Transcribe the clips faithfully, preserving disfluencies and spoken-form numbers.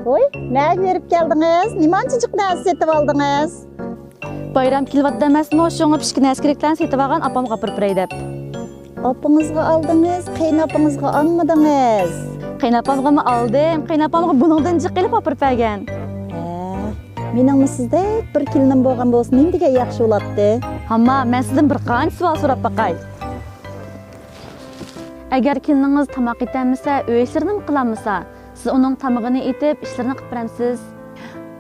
ۋوي، نەگە بېرىپ كەلدىڭىز؟ نېمانچە جىق نەرسە سېتىۋالدىڭىز؟ بايرام كېلىۋاتىدۇ ئەمەسمۇ، شۇڭا پىشكى نەرسە-كېرەكلەرنى سېتىۋالغان ئاپامغا ئاپىرىپ بېرەي دەپ. ئاپىڭىزغا ئالدىڭىز، قېيىنئاپىڭىزغا ئالمىدىڭىز؟ قېيىنئاپامغىمۇ ئالدىم، قېيىنئاپامغا بۇنىڭدىن جىق ئېلىپ ئاپىرىپ بەرگەن. ھە، مېنىڭمۇ سىزدەك بىر كېلىنىم بولغان بولسا نېمىدېگەن ياخشى بولاتتى. ھامما، مەن سىزدىن بىر قانچە سوئال سوراپ باقاي. ئەگەر كېلىنىڭىز تاماق ئېتەلمىسە، ئۆي ئىشلىرىنىمۇ قىلالمىسا، سىز ئۇنىڭ تامىقىنى ئېتىپ، ئىشلىرىنى قىلىپ بېرەمسىز؟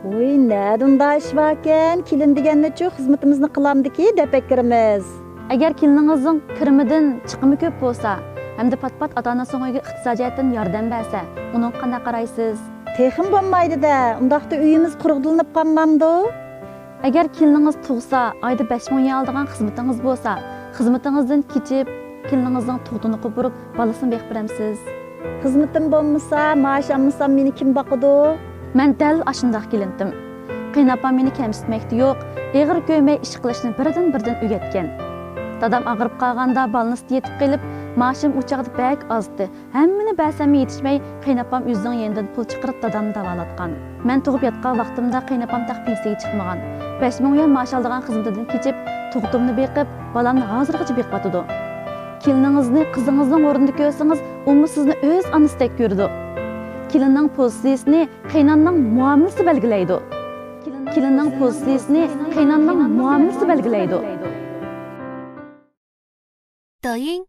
ۋوي، نەدە ئۇنداق ئىش باركەن؟ كېلىن دېگەننىچۇ خىزمىتىمىزنى قىلامدىكى دەپ ئەكىرىمىز. ئەگەر كېلىنىڭىزنىڭ كىرىمىدىن چىقىمى كۆپ بولسا، ھەمدە پات-پات ئاتا-ئانىسىنىڭ ئۆيىگە ئىقتىسادىي جەھەتتىن ياردەم بەرسە، ئۇنىڭغا قانداق قارايسىز؟ تېخىمۇ بولمايدۇ-دە، ئۇنداقتا ئۆيىمىز قۇرغىدىلىنىپ قالمامدۇ؟ ئەگەر كېلىنىڭىز تۇغسا، ئايدا بەش مىڭ يۈەن ئالىدىغان خىزمىتىڭىز بولسا، خىزمىتىڭىزدىن كېچىپ، كېلىنىڭىزنىڭ تۇغۇتىنى قوپۇرۇپ، بالىسىنى بېقىپ بېرەمسىز؟ خىزمىتىم بولمىسا، مائاش ئالمىسام مېنى كىم باقىدۇ؟ مەن دەل ئاشۇنداق كېلىنتىم. قېيىنئاپام مېنى كەمسىتمەكتە يوق، ئېغىر كۆرمەي ئىش قىلىشنى بىردىن-بىردىن ئۆگەتكەن. دادام ئاغرىپ قالغاندا بالنىستى يېتىپ قېلىپ، مائاشىم ئۇ چاغدا بەك ئازدى. ھەممىنى بەرسەممۇ يېتىشمەي، قېيىنئاپام ئۆزىنىڭ يېنىدىن پۇل چىقىرىپ دادامنى داۋالاتقان. مەن تۇغۇپ ياتقان ۋاقتىمدا قېيىنئاپام تېخى پېنسىيەگە چىقمىغان. بەش مىڭ يۈەن مائاش ئالىدىغان خىزمىتىدىن كېچىپ، تۇغۇتۇمنى بېقىپ، بالامنى ھازىرغىچە بېقىۋاتىدۇ. كېلىنىڭىزنى قىزىڭىزنىڭ ئورنىدا كۆرسىڭىز، ئۇمۇ سىزنى ئۆز ئانىسىدەك كۆرىدۇ. كېلىننىڭ پوزىتسىيىسىنى قېيىنئانىنىڭ مۇئامىلىسى بەلگىلەيدۇ. كېلىننىڭ پوزىتسىيىسىنى قېيىنئانىنىڭ مۇئامىلىسى بەلگىلەيدۇ. 抖音